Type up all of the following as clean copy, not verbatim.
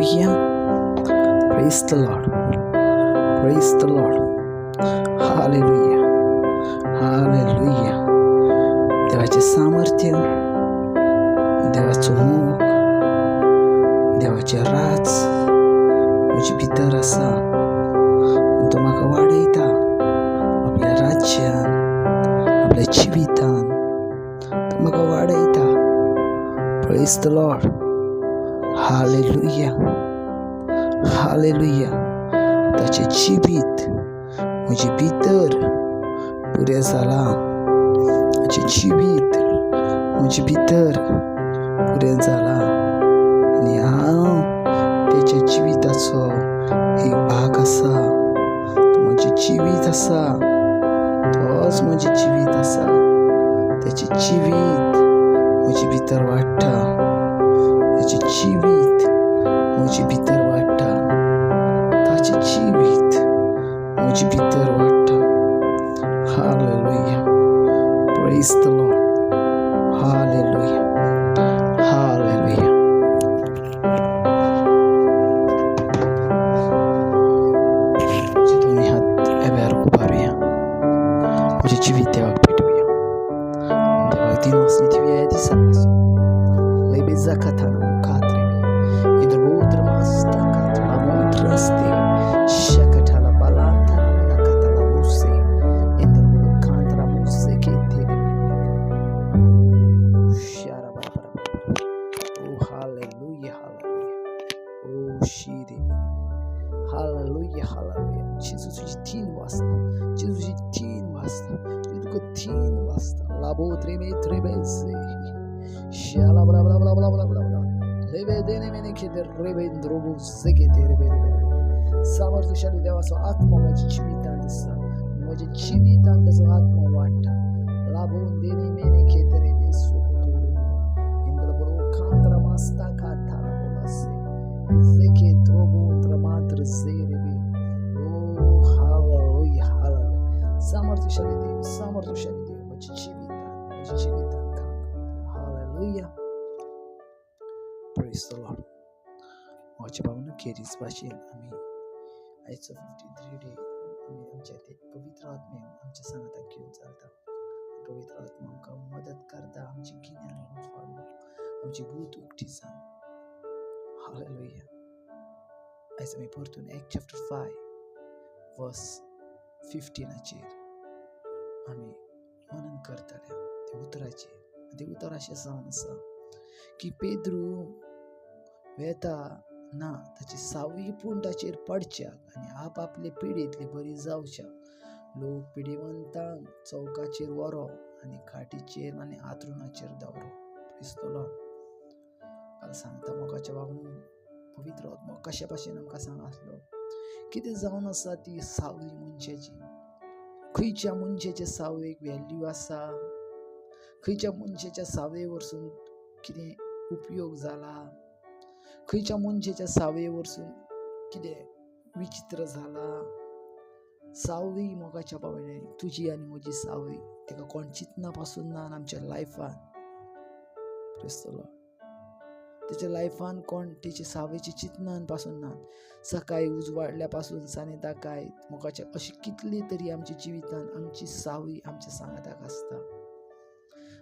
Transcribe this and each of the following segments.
Hallelujah. Praise the Lord. Praise the Lord. Hallelujah. Hallelujah. देवाचें सामर्थ्य, देवाचो मोग, देवाचें राज म्हजे भितर आसा आनी तो म्हाका वाडयता आपल्या राज्यान, आपल्या जिवितान तो म्हाका वाडयता. Praise the Lord. Hallelujah. Hallelujah. ताचें जिवीत म्हजे भितर पुरें जालां. ताचें जिवीत म्हजे भितर पुरें जालां आनी हांव तेच्या जिविताचो एक भाग आसा. म्हजें जिवीत आसा, तोच म्हजें जिवीत आसा. ताचें जिवीत म्हजे भितर वाडटा. ताचें जिवीत म्हजे भितर वाडटा. ताचें जिवीत म्हजे भितर वाडटा. Hallelujah. Praise the Lord. Hallelujah. Hallelujah. म्हजे दोनूय हात एब्यार उबारुया. म्हजें जिवीत देवाक भेटोवया. देवाक दिन वासनी दिवया ह्या दिसा पासून. Hallelujah, hallelujah. Jesus तीन वाजता, Jesus 3 वाजता, तुका 3 वाजता. लाबो त्रेमे त्रेमे शाला bla bla bla bla bla bla bla. रेबे देने मेने खेते रेबे इंद्रोबो सेकेते रेबे रेबे. सामर्थ्यशाली देवाचो आत्मा म्हज्या जिवितांत आसा. म्हज्या जिवितांत ताचो आत्मा वाडटा. लाबोन देने मेने खेते रेबे सोकोतो इंद्रबरो कांत्रा मास्ता काथा बोलासे सेके त्रोबो त्रमात्र से रेबे. ओ हालेलुया, हालेलुया. सामर्थ्यशाली देव, सामर्थ्यशाली देव म्हज्या जिवितांत, म्हज्या जिवितांत काम करता. हालेलुया. Praise the Lord. म्हज्या बाबांनो, खेरीज भाशेन आमी आयचो 53 डे आमी आमच्या ते पवित्र आत्म्यान आमच्या सांगाताक घेवन चलता. पवित्र आत्मा आमकां मदत करता, आमची गिन्यान वाडोवंक, आमची बूद उक्ती जावन. हालेलुया. आयज आमी परतून Acts chapter 5 verse 15 आमी मनन करतले त्या उतराचेर. ते उतर अशें जावन आसा की पेद्रू वेता ना ताची सावळी पूण ताचेर पडच्याक आनी आप आपले पिडेंतली बरी जावच्याक लोक पिडेवंतांक चौकाचेर व्हरो आनी खाटीचेर आनी आतरुणाचेर दवरो. Praise the Lord. काल सांगता मोगाच्या बाबून पवित्र आत्मो कशा भाशेन आमकां सांग आसलो कितें जावन आसा ती सावळी मनशाची. खंयच्या मनशाच्या सावळेक व्हॅल्यू आसा, खंयच्या मनशाच्या सावळे वरसून कितें उपयोग जाला, खंयच्या मनशाच्या सावळे वरसून कितें विचित्र जाला. सावळी मोगाच्या बाबांनी तुजी आनी म्हजी सावळी ताका कोण चिंतना पासून ना आमच्या लायफान. Praise the Lord. तेच्या लायफान कोण तेचे सावळेची चिंतनान पासून ना. सकाळी उजवाडल्या पासून सानेता काय मोगाच्या अशी कितली तरी आमच्या जिवितान आमची सावळी आमच्या सांगाताक आसता.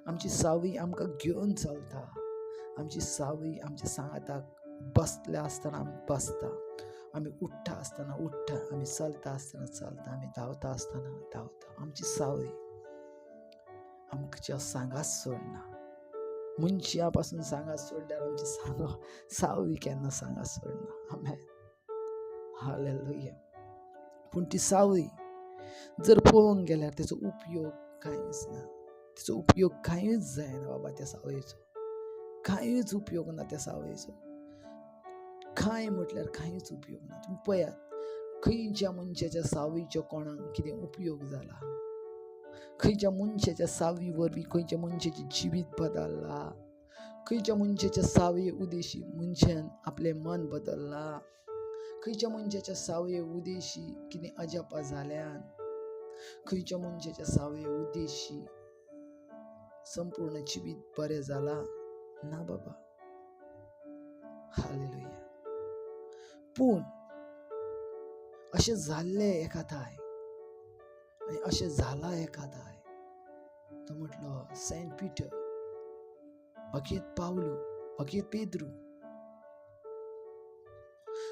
आमची सावळी आमकां घेवन चलता. आमची सावळी आमच्या सांगाताक बसल्या आसतना आमी बसता, आमी उठ्ठा आसतना उठ्ठा, आमी चलता आसतना चलता, आमी धांवता आसतना धांवता. आमची सावळी आमच्या सांगात सोडना. मनशां पासून सांगात सोडल्यार आमची सावळी केन्ना सांगात सोडना. आमेन. हालेलुया. पूण ती सावळी जर पळोवंक गेल्यार तेचो उपयोग कांयच ना. तेचो उपयोग कांयच जायना बाबा. त्या सावळेचो कांयच उपयोग ना. त्या सावळेचो कांय म्हटल्यार कांयच उपयोग ना. तुमी पळयात खंयच्या मनशाच्या सावळीचो कोणाक कितें उपयोग जाला, खंयच्या मनशाच्या सावळी वरवीं खंयच्या मनशाचें जिवीत बदल्लां, खंयच्या मनशाच्या सावळे उदेशी मनशान आपलें मन बदल्लां, खंयच्या मनशाच्या सावळे उदेशी कितें अजापां जाल्यान, खंयच्या मनशाच्या सावळे उदेशी संपूर्ण जिवीत बरें जालां ना बाबा. हालेलुया. पूण अशें जाल्लें एका थाय आनी अशें जालां एका थाय. तो म्हटलो सेंट पिटर, भगीत पावलू, भगीत पेद्रू.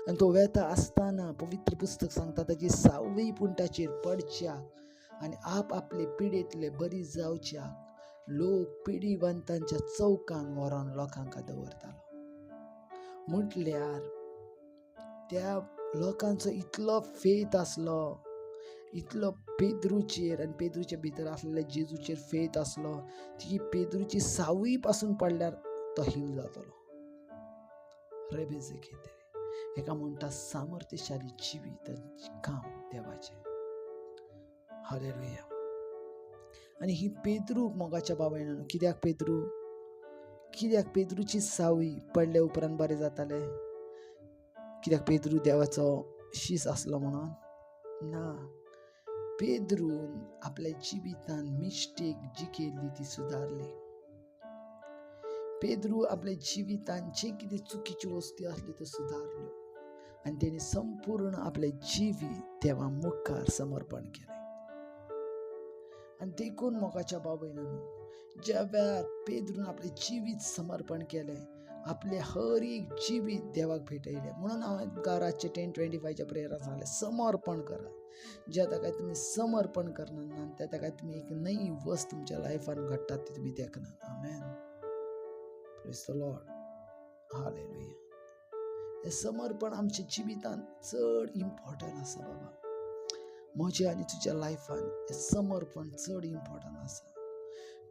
आनी तो वेता आसतना पवित्र पुस्तक सांगता ताची सावळी पूण ताचेर पडच्याक आनी आप आपले पिडेंतले बरी जावच्याक लोक पिडिवंतांच्या चौकान व्हरोन लोकांक दवरतालो. म्हटल्यार त्या लोकांचो इतलो फेथ आसलो, इतलो पेद्रूचेर आनी पेद्रूच्या भितर आसलेल्या जेजूचेर फेथ आसलो की पेद्रूची सावळी पासून पडल्यार तो हील जातलो. रेबेजे खेते हेका म्हणटा सामर्थ्यशाली जिवीत काम देवाचें. हालेलुया. आनी ही पेद्रूक मोगाच्या बाबायन कित्याक पेद्रू, कित्याक पेद्रूची सावळी पडल्या उपरांत बरें जातालें? कित्याक पेद्रू देवाचो शीस आसलो म्हणून? ना, पेद्रून आपल्या जिवितान मिस्टेक जी केल्ली ती सुदारली. पेद्रू आपल्या जिवितान जे कितें चुकीच्यो वस्तू आसल्यो त्यो सुदारल्यो आनी तेणी संपूर्ण आपलें जिवीत देवा मुखार समर्पण केलें. आनी देखून मोगाच्या बाबयनान ज्या वेळार पेद्रून आपलें जिवीत समर्पण केलें, आपलें हर एक जिवीत देवाक भेटयलें. म्हणून हांवें तुमकां रातचें 10:25 प्रेयरान सांगलें, समर्पण करात. ज्या ताका तुमी समर्पण करना ना त्या ताका तुमी एक नवी वस्त तुमच्या लायफान घडटात ती तुमी देखनात. आमेन. Praise the Lord. हालेलुया. हें समर्पण आमच्या जिवितान चड इम्पॉर्टंट आसा बाबा. म्हज्या आनी तुज्या लायफान हें समर्पण चड इम्पॉर्टंट आसा.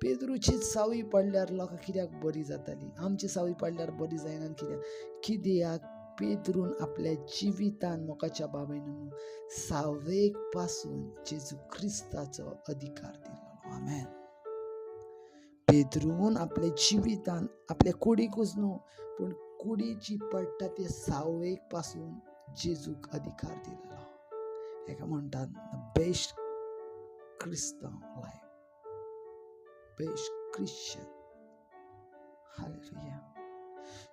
पेद्रूची सावळी पडल्यार लोकां कित्याक बरी जाताली? आमची सावळी पडल्यार बरी जायना कित्याक? कित्याक पेद्रून आपल्या जिवितान मोगाच्या बाबायन सावळेक पासून जेजू क्रिस्ताचो अधिकार दिलो. आमेन. पेद्रून आपल्या जिवितान आपल्या कुडीकूच न्हू पूण कुडीची पडटा ते सावळेक पासून जेजूक अधिकार दिलेलो. हेका म्हणटात the best क्रिस्तांव लायफ, बेस्ट क्रिश्चन. हालेलुया.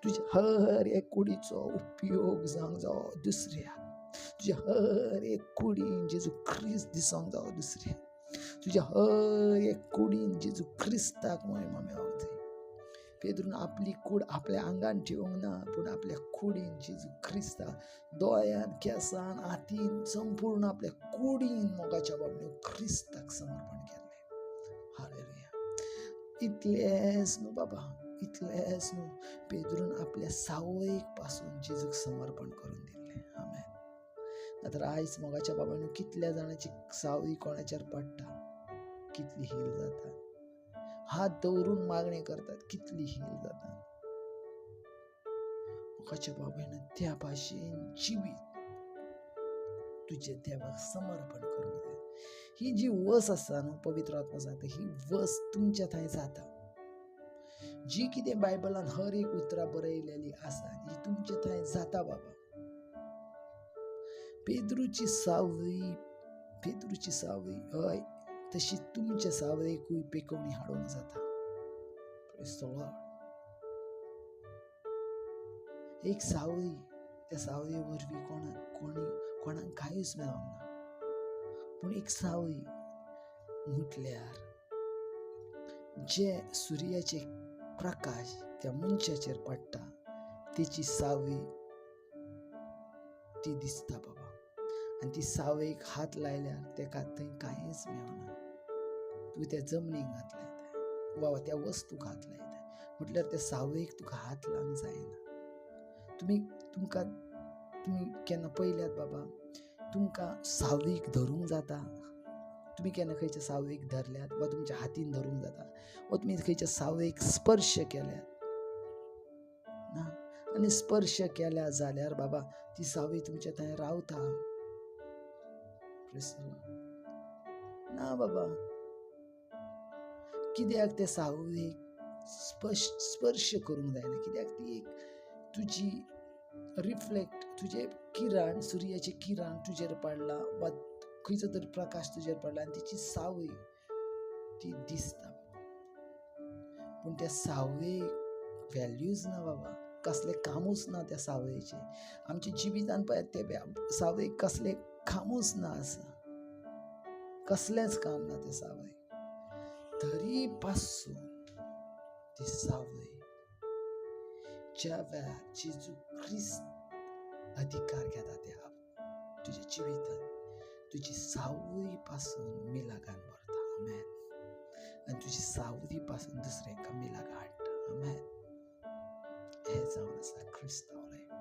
तुज्या हर एक कुडीचो उपयोग जावंक जावो दुसऱ्याक. तुज्या हर एक कुडीन जेजू क्रिस्त दिसोंक जावो दुसऱ्याक. तुज्या हर एक कुडीन जेजू क्रिस्ताक महिमा मेळोंक जाय. पेद्रून आपली कूड आपल्या आंगान ठेवंक ना पूण आपल्या कुडीन जेजू क्रिस्ताक दोळ्यान, केंसान, हातीन, संपूर्ण आपल्या कुडीन मोगाच्या बाबतींत क्रिस्ताक समर्पण केल्लें. हालेलुया. इतलेंच न्हू बाबा, इतलेंच न्हू, पेद्रून आपल्या सावळेक पासून जेजूक समर्पण करून दिल्लें. आमेन. नातर आयज मोगाच्या बाबांनो कितल्या जाणांची सावळी कोणाचेर पडटा, कितली हील जाता. हात दवरून मागणें करतात, कितली हील जाता. मोगाच्या बाबांनो त्या भाशेन जिवीत तुजें देवाक समर्पण करूंक जाय. ही जी वस आसा न्हू, पवित्र आत्मा सांगता, ही वस तुमच्या थंय जाता. जी कितें बायबलान हर एक उतरां बरयलेली आसा ही तुमचे थंय जाता बाबा. पेद्रूची सावळी, पेद्रूची सावळी हय तशी तुमच्या सावळेकूय पेकोवणी हाडूंक जाता. Praise the Lord. एक सावळी, त्या सावळे वरवीं कोणाक कांयच मेळोंक ना, पूण एक सावळी म्हटल्यार जे सुर्याचे प्रकाश त्या मनशाचेर पडटा तेची सावळी ती दिसता बाबा. आनी ती सावळेक हात लायल्यार तेका थंय कांयच मेळना. तूं त्या जमनीक हात लायताय वा त्या वस्तूक हात लायताय म्हटल्यार त्या सावळेक तुका हात लावंक जायना. तुमी तुमकां तुमी केन्ना पळयल्यात बाबा, तुमकां सावळीक धरूंक जाता? तुमी केन्ना खंयच्या सावळेक धरल्यात वा तुमच्या हातीन धरूंक जाता वा तुमी खंयच्या सावळेक स्पर्श केल्यात ना? आनी स्पर्श केल्या जाल्यार बाबा ती सावळी तुमच्या थंय रावता? ना बाबा. कित्याक ते सावळेक स्पर्श करूंक जायना? कित्याक ती एक तुजी रिफ्लेक्ट, तुजें किरण, सुर्याचें किरण तुजेर पडला वा खंयचो तरी प्रकाश तुजेर पडला आनी तिची सावळी ती दिसता. पूण त्या सावळेक व्हॅल्यूज ना बाबा. कसलें कामूच ना त्या सावळेचें. आमच्या जिवितान पळयात ते सावळेक कसलें कामूच ना आसा, कसलेंच काम ना त्या सावळेक. तरी पासून ती सावळी ज्या वेळार जेजू क्रिस्त अधिकार घेता त्या तुज्या जिवितान, तुजी सावळी पासून मिलागान भरता. आमेन. आनी तुजी सावळी पासून दुसऱ्यांका मिलाग हाडटा. आमेन. हें जावन आसा क्रिस्तांव लायफ.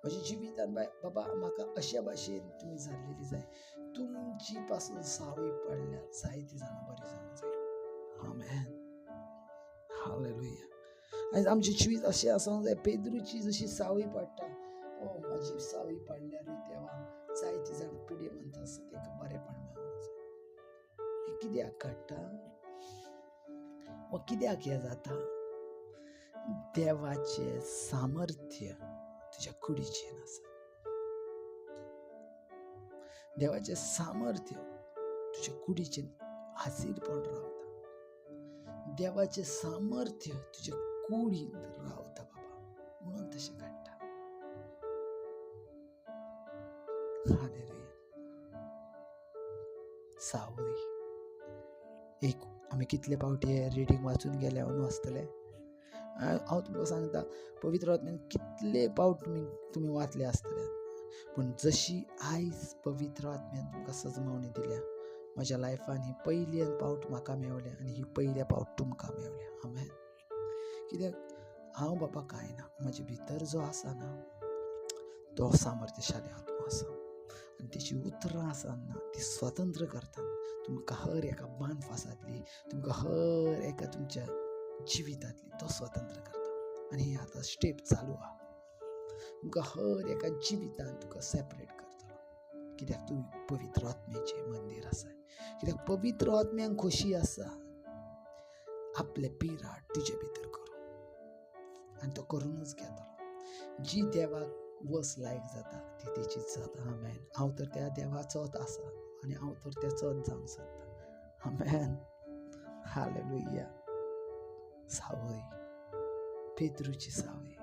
म्हज्या जिवितान बाय बाबा म्हाका अशा भाशेन तुमी जाल्लेली जाय. तुमची पासून सावळी पडल्यार जायती जाणां बरी जावंक जाय. आमेन. हालेलुया. आयज आमचें जिवीत अशें आसूंक जाय, पेद्रूची जशी सावळी पडटा, ओ म्हजी सावळी पडल्यारूय देवा जायती जाणां पिडेवंत आसा तांकां बरेंपण मेळूंक जाय. हें कित्याक घडटा वा कित्याक हें जाता? देवाचें सामर्थ्य तुज्या कुडीचेर आसा. देवाचें सामर्थ्य तुज्या कुडीचेर हाजीरपण रावता. देवाचें सामर्थ्य तुज्या कुडींत रावता बाबा, म्हणून तशें घडटा. हालेलुया. सावळी एक आमी कितले पावटी हे रिडींग वाचून गेले न्हू आसतले. हांव तुमकां सांगता, पवित्र आत्म्यान कितले पावट तुमी वाचले आसतले, पूण जशी आयज पवित्र आत्म्यान तुमकां सजमावणी दिल्या म्हज्या लायफान, ही पयली पावट म्हाका मेवल्या आनी ही पयल्या पावट तुमकां मेवल्या. आमेन. कित्याक हांव बाबा कांय ना, म्हजे भितर जो आसा ना तो सामर्थ्यशाली आत्मो आसा आनी तेची उतरां आसा ना ती स्वतंत्र करता तुमकां हर एका बांद फासांतली, तुमकां हर एका तुमच्या जिवितांतली तो स्वतंत्र करता. आनी ही आतां स्टेप चालू आहा. तुमकां हर एका जिवितान तुका सेपरेट करतलो, कित्याक तूं पवित्र आत्म्याचें मंदीर आसा. कित्याक पवित्र आत्म्यांक खोशी आसा आपले पिराट तुजे भितर करूं, आनी तो करूनच घेतलो. जी देवाक वस लायक जाता ती तेचीच जाता. आमेन. हांव तर त्या देवाचोच आसा आनी हांव तर तेचोच जावंक सोदता. आमेन. हालेलुया. सावळी, पेद्रूची सावळी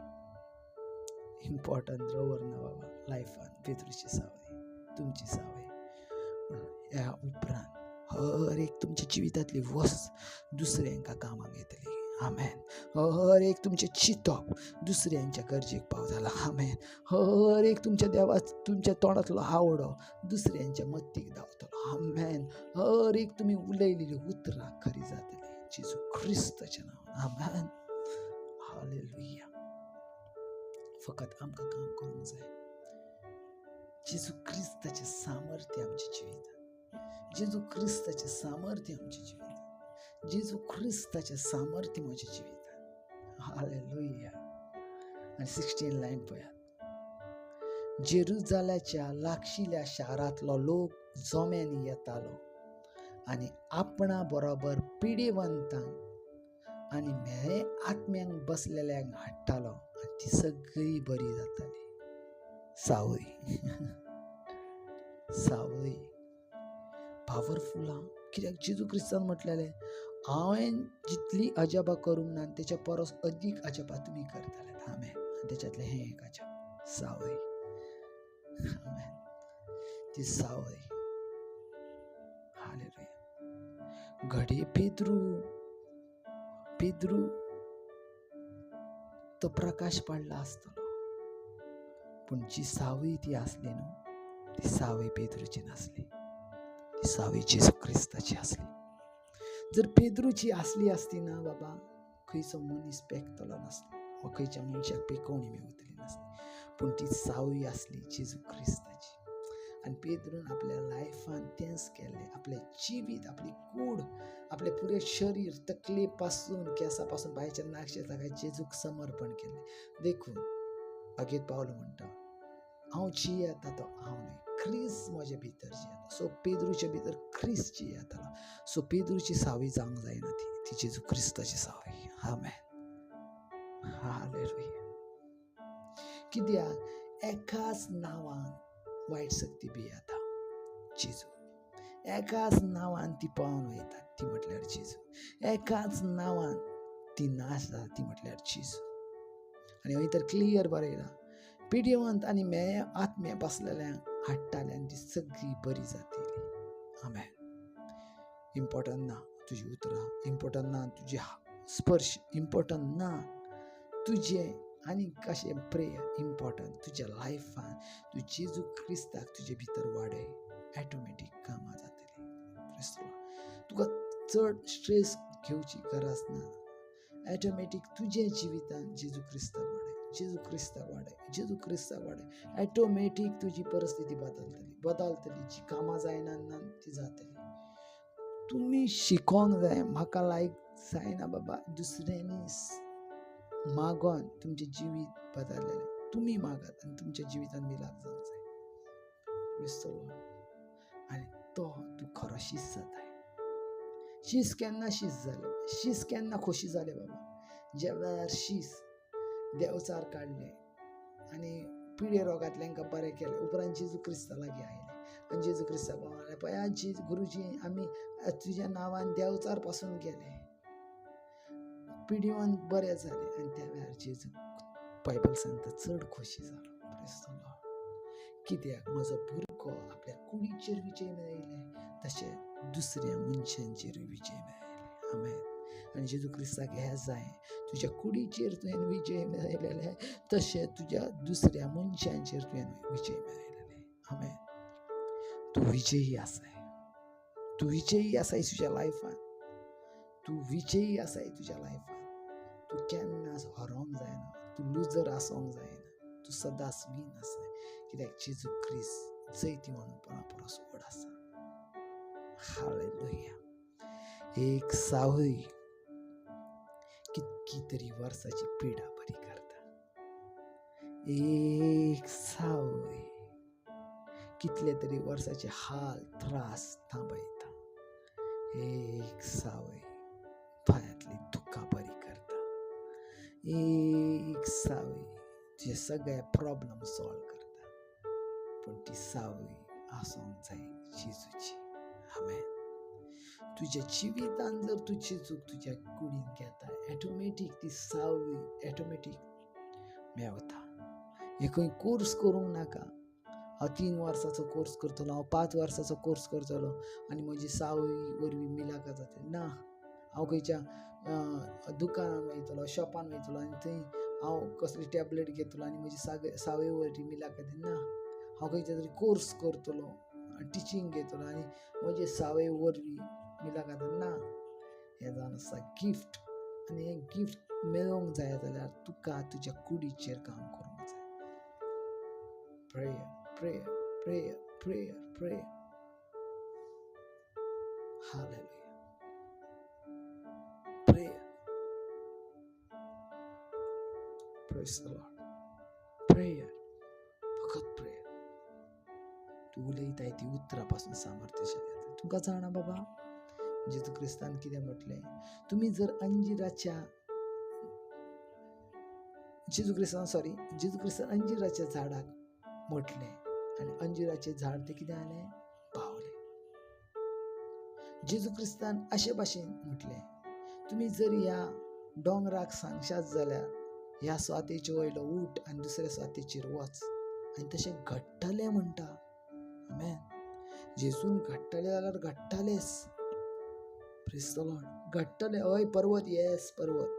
इम्पॉर्टंट दवर ना बाबा लायफान. पेद्रूची सावळी तुमची सावळी. ह्या उपरांत हर एक तुमच्या जिवितांतली वस्त दुसऱ्यांका कामाक येतली. आमेन. हर एक तुमचें चिंतप दुसऱ्यांच्या गरजेक पावतलो. आमेन. हर एक तुमच्या देवा तुमच्या तोंडांतलो आवडो दुसऱ्यांच्या मत्तीक धांवतलो. आमेन. हर एक तुमी उलयलेली उतरां खरी जातली जेजू क्रिस्ताच्या नांवान. आमेन. हालेलुया. फकत आमकां काम करूंक जाय. जेजू क्रिस्ताचें सामर्थ्य आमच्या जिवितांत, जेजू क्रिस्ताचें सामर्थ्य आमच्या जिवितांत, जेजू क्रिस्ताचें सामर्थ्य म्हज्या जिवितांत. हालेलुया. आनी 16 लायन पळयात. जेरुजाल्याच्या लागशिल्ल्या शारांतलो लोक जोम्यांनी येतालो आनी आपणा बरोबर पिडेवंतांक आनी म्हेळे आत्म्यांक बसलेल्यांक हाडटालो आनी ती सगळी बरी जाताली. सावळी. सावळी पावरफूल आहा. कित्याक जेजू क्रिस्तान म्हटलेलें, हांवें जितली अजापां करूंक ना तेच्या परस अदीक अजापां तुमी करतले. आमेन. आनी तेच्यातलें हें एक अजाप, सावळी. आमेन. ती सावळी. हालेलुया. घडये पेद्रू तो प्रकाश पडला आसतलो, पूण जी सावळी ती आसली न्हू ती सावळी पेद्रूची नासली, ती सावळी जेजू क्रिस्ताची आसली. जर पेद्रूची आसली आसती ना बाबा, खंयचो मनीस पेकतलो नासलो वा खंयच्या मनशाक पेकोवणी मेवतली नासली, पूण ती सावळी आसली जेजू क्रिस्ताची. आनी पेद्रून आपल्या लायफान तेंच केल्लें. आपलें जिवीत, आपली कूड, आपलें पुरें शरीर तकले पासून केंसा पासून पांयाच्या नाक्षे ताका जेजूक समर्पण केलें. देखून अगेत पावलो म्हणटा, हांव जियेता तो हांव न्हय, क्रिस्त म्हजे भितर जियेता. सो पेद्रूच्या भितर क्रिस्त जियेतालो. सो पेद्रूची सावळी जावंक जायना ती, ती जेजू क्रिस्ताची सावळी. आमेन. हालेलुया. कित्याक एकाच नांवान वायट शक्ती भियेता, जेजू. एकाच नांवान ती पळोवन वयता, ती म्हटल्यार जेजू. एकाच नांवान ती नाश जाता, ती म्हटल्यार जेजू. आनी हय तर क्लियर बरयलां, पिडेवंत आनी मेळ्या आत्म्या बसलेल्यांक हाडटाले आनी ती सगळी बरी जातली. आमेन. इम्पॉर्टंट ना तुजी उतरां, इम्पॉर्टंट ना तुजी स्पर्श, इम्पॉर्टंट ना तुजें आनी कशें प्रेयर, इम्पॉर्टंट तुज्या लायफान तूं जेजू क्रिस्ताक तुजे भितर वाडय, ऑटोमॅटीक कामां जातलीं. तुका चड स्ट्रेस घेवची गरज ना. ऑटोमॅटीक तुज्या जिवितान जेजू क्रिस्ताक वाडय, जेजू क्रिस्ताक वाडय, जेजू क्रिस्ताक वाडय. ऑटोमॅटीक तुजी परिस्थिती बदलतली, बदलतली. जी कामां जायना ना ती जातली. तुमी शिकोंक जाय. म्हाका लायक जायना बाबा, दुसऱ्यांनी मागोन तुमचें जिवीत बदललेलें. तुमी मागात आनी तुमच्या जिवितान मिलाक जावंक जाय. आनी तो तूं खरो शीस जाताय. शीस केन्ना शीस जालें, शीस केन्ना खोशी जालें बाबा, ज्या वेळार शीस देंवचार काडलें आनी पिडे रोगांतल्यांका बरें केलें. उपरांत जेजू क्रिस्ता लागीं आयलें आनी जेजू क्रिस्ताक म्हणलें, पळया गुरुजी, आमी तुज्या नांवान देंवचार पासून गेले, पिडिवन बरें जालें. आनी त्या वेळार जेजू बायबल सांगता चड खोशी जालो. कित्याक म्हजो भुरगो आपल्या कुडीचेर विजय मेळयले, तशें दुसऱ्या मनशांचेरूय विजय मेळयले. आमेन. आनी जेजू क्रिस्ताक हें जाय, तुज्या कुडीचेर तुवें विजय मेळयलेले तशें तुज्या दुसऱ्या मनशांचेर तुवें विजय मेळयलेले. आमेन. तूं विजयी आसाय, तूं विजयी आसाय तुज्या लायफान, तूं विजयी आसाय तुज्या लायफान. तूं केन्नाच हरोंक जायना, तूं लुजर आसोंक जायना, तूं सदांच वीन आसाय. कित्याक जेजू क्रिस्त जैती म्हणून परस व्हड आसा. हालेलुया. एक सावळी कितकी तरी वर्साची पिडा बरी करता. एक सावळी कितले तरी वर्साचे हाल त्रास थांबयता. एक सावळी दोळ्यांतली दुकां बरी करता. एक सावळी तुजे सगळे प्रॉब्लम सॉल्व करता. पूण ती सावळी आसूंक जाय जेजूची. आमेन. तुज्या जिवितान जर तूं जेजूक तुज्या कुडीन घेता, ऑटोमॅटीक ती सावळी ऑटोमॅटीक मेवता. हे खंय कोर्स करूंक नाका. हांव 3 वर्सांचो कोर्स करतलो, हांव 5 वर्सांचो कोर्स करतलो आनी म्हजी सावळी वरवीं मिलाका जातली. ना, हांव खंयच्या दुकानान वयतलो, शॉपान वयतलो आनी थंय हांव कसली टॅबलेट घेतलो आनी म्हजी सावळी वरवीं मिलाका जातली. ना, हांव खंयच्या तरी कोर्स करतलो, टिचींग घेतलो आनी म्हजे सावळी वरवीं मिलाका जातली. ना, हें जावन आसा गिफ्ट. आनी हें गिफ्ट मेळोवंक जाय जाल्यार तुका तुज्या कुडीचेर काम करूंक जाय. Prayer, prayer, prayer, prayer, prayer. Hallelujah. Prayer. Praise the Lord. Prayer. फकत प्रेयर. तूं उलयताय ती उतरां पासून सामर्थ्यशाली जाता. तुमकां जाणा बाबा, जेजू क्रिस्तान कितें म्हटलें, तुमी जर अंजिराच्या जेजू क्रिस्तान अंजिराच्या झाडाक म्हटलें आनी अंजिराचें झाड तें कितें जालें, पावलें. जेजू क्रिस्तान अशे भाशेन म्हटलें, तुमी जर ह्या दोंगराक सांगशात जाल्यार ह्या स्वातेचे वयलो उठ आनी दुसऱ्या स्वातेचेर वच, आनी तशें घडटलें म्हणटा. आमेन. जेजून घडटलें जाल्यार घडटलेंच. Praise the Lord. घडटलें. हय पर्वत, येस पर्वत.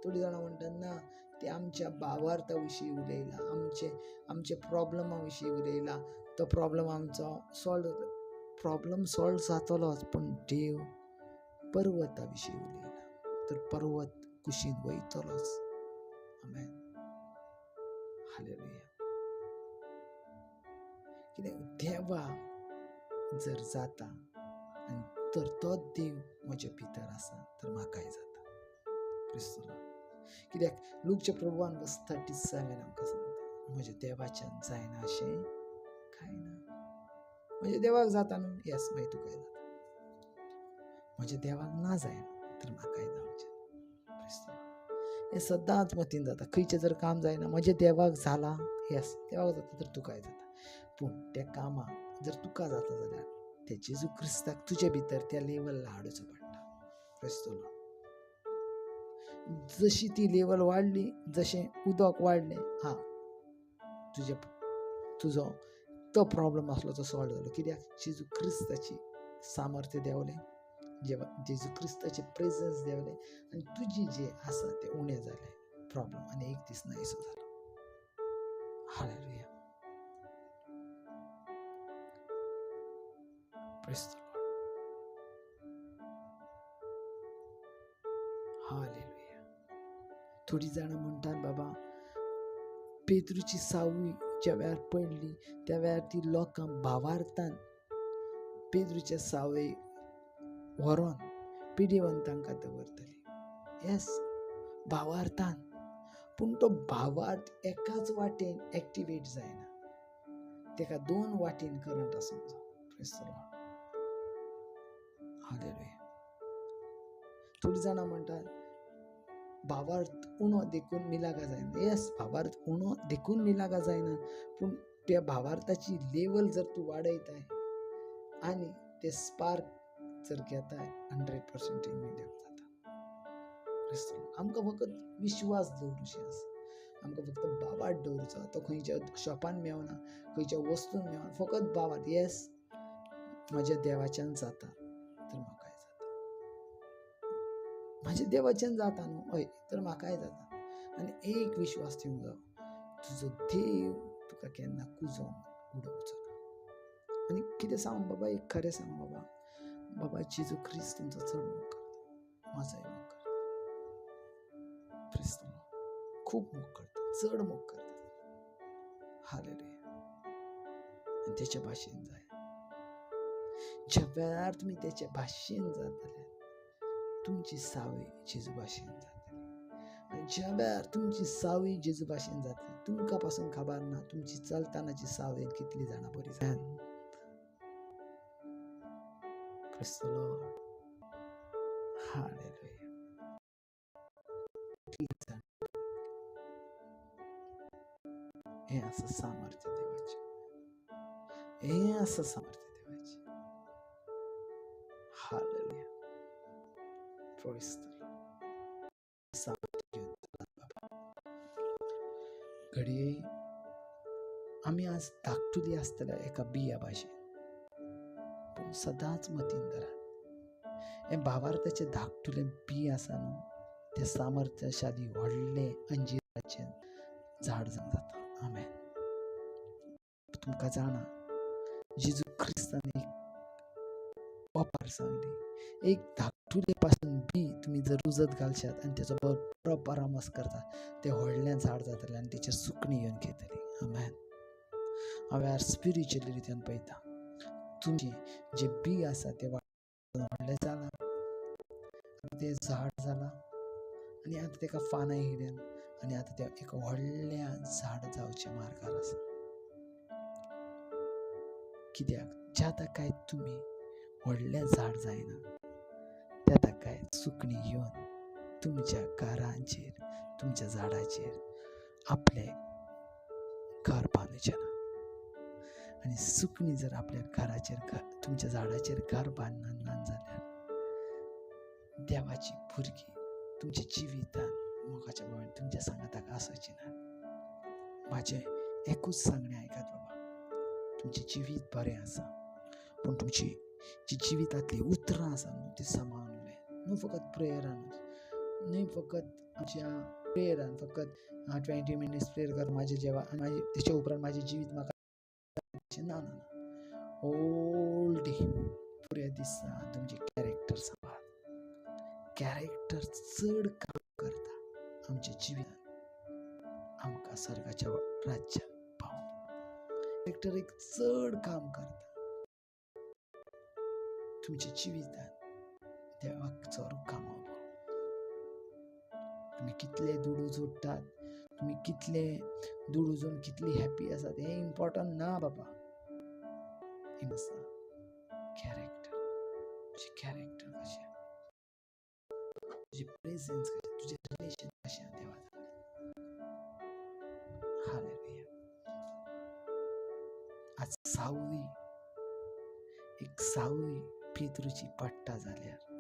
थोडीं जाणां म्हणटात ना, ते आमच्या भावार्था विशीं उलयला, आमचे प्रॉब्लमा विशीं उलयला, तो प्रॉब्लम आमचो सॉल्व जाता. प्रॉब्लम सॉल्व जातलोच, पूण देव पर्वता विशीं उलयला तर पर्वत कुशीन वयतलोच. आमेन. हालेलुया. कित्याक देवा जर जाता आनी तर तो देव म्हज्या भितर आसा तर म्हाकाय जाता. Praise the Lord. कित्याक Luke chapter 1 verse 37 आमकां सांगता, म्हज्या देवाच्यान जायना अशें कांय ना. म्हज्या देवाक जाता न्हू, येस मागीर तुकाय जाता. म्हज्या देवाक ना जायना तर म्हाकाय जावचें. Praise the Lord. हें सदांच मतीन जाता. खंयचें जर काम जायना, म्हज्या देवाक जालां, येस देवाक जाता तर तुकाय जाता. पूण त्या कामाक जर तुका जाता जाल्यार ते जेजू क्रिस्ताक तुजे भितर त्या लेवला हाडूचो पडटा. Praise the Lord. जशी ती लेवल वाडली, जशें उदक वाडलें, हा तुजे तुजो तो प्रॉब्लम आसलो तो सॉल्व जालो. कित्याक जेजू क्रिस्ताची सामर्थ्य देंवलें, जेजू क्रिस्ताचें प्रेजन्स देंवलें आनी तुजी जें आसा तें उणें जालें प्रॉब्लम आनी एक दीस नायसो जालो. Hallelujah. Praise the Lord. Hallelujah. थोडीं जाणां म्हणटात बाबा पेत्रूची सावळी ज्या वेळार पडली त्या वेळार ती लोकां भावार्थान पेद्रूच्या सावळे व्हरोन पिडेवंतांकां दवरतली. येस, भावार्थान. पूण तो भावार्थ एकाच वाटेन एक्टिवेट जायना, ताका दोन वाटेन करंट आसूंक जाय. Praise the Lord. Hallelujah. थोडीं जाणां म्हणटात भावार्थ उणो देखून मिलागा जायना. येस, भावार्थ उणो देखून मिलागा जायना, पूण त्या भावार्थाची लेवल जर तूं वाडयताय आनी ते स्पार्क जर घेताय 100% मिलाग जाता. आमकां फकत विश्वास दवरुचो आसा, आमकां फक्त भावार्थ दवरुचो. तो खंयच्या शॉपान मेवना, खंयच्या वस्तून मेवना, फकत भावार्थ. येस, म्हज्या देवाच्यान जाता तर म्हाकाय जाता, म्हाज्या देवाच्यान जाता न्हू, हय तर म्हाकाय जाता. आनी एक विश्वास ठेवूंक जावो, तुजो देव तुका केन्ना कुजोवन उडोवचो ना. आनी कितें सांग बाबा, एक खरें सांग बाबा, बाबा जेजू क्रिस्त तुमचो चड मोग करता, म्हजोय मोग करता. क्रिस्त खूब मोग करता, चड मोग करता. हालेलुया. आनी तेच्या भाशेन जाय. ज्या वेळार तुमी तेच्या भाशेन जातले तुमची सावळी जेजू भाशेन जातली. आनी ज्या वेळार तुमची सावळी जेजू भाशेन जातली, तुमकां पासून खबर ना तुमची चलतानाची सावळी कितली जाणां बरी जाय. Praise the Lord. Hallelujah. हें आसा सामर्थ्य देवाचें, हें आसा सामर्थ्य देवाचें. Hallelujah. Praise the Lord. सामर्थ्य घेवन चलात बाबा. घडये आमी आज धाकटुली आसतल्या एका बिया भाशेन, पूण सदांच मतीन धरात हें भावार्थाचें धाकटुलें बी आसा न्हू, तें सामर्थ्यशाली व्हडलें अंजिराचें झाड जावन जाता. आमेन. तुमकां जाणा जेजू क्रिस्तान एक ओपार सांगली, एक धाकटुले पासून बी तुमी जर रुजत घालशात आनी तेचो बरो परामर्श करता, तें व्हडलें झाड जातलें आनी तेचेर सुकणीं येवन खेतली. आमेन. हांव स्पिरिच्युअली रितीन पळयता, तुमचें जें बी आसा तें व्हडलें जालां, तें झाड जालां आनी आतां ताका फानां येयल्यान आनी आतां तें एक व्हडल्या झाड जावच्या मार्गार आसा. कित्याक ज्या ताकाय तुमी व्हडलें झाड जायना त्या ताकाय सुकणीं येवन तुमच्या घरांचेर, तुमच्या झाडाचेर आपलें घर बांदचें ना. आनी सुकणीं जर आपल्या घराचेर, तुमच्या झाडाचेर घर बांदना ना जाल्यार देवाची भुरगीं तुमच्या जिवितान मोगाच्या भावान तुमच्या सांगाताक आसची ना. म्हाजें एकूच सांगणें आयकात बाबा, तुमचें जिवीत बरें आसा, पूण तुमची जी जिवितांतलीं उतरां आसा न्हू ती सांबाळून उलयात. न्हू फकत प्रेयरानूच, न्हय फकत आमच्या प्रेयरान फकत 20 minutes prayer कर म्हाजें जेवा म्हाजें तेच्या उपरांत म्हाजें जिवीत म्हाका ना ना ना, होल डे पुऱ्या दिसा तुमचें कॅरेक्टर सांबाळ. कॅरेक्टर चड काम करता आमच्या जिवितान आमकां सर्गाच्या राज्याक पावोवंक. कॅरेक्टर एक चड काम करता तुमच्या जिवितान देवाक चड कामावप. तुमी कितले दुडू जोडटात, तुमी कितले दुडू जोडून कितली हॅपी आसात हें इम्पॉर्टंट ना बाबा. आसा कॅरेक्टर, तुजें कॅरेक्टर कशें, तुजें प्रेजन्स कशें, तुजें रिलेशन कशें देवा. हालेलुया. आज सावळी, एक सावळी पेत्रूची पडटा जाल्यार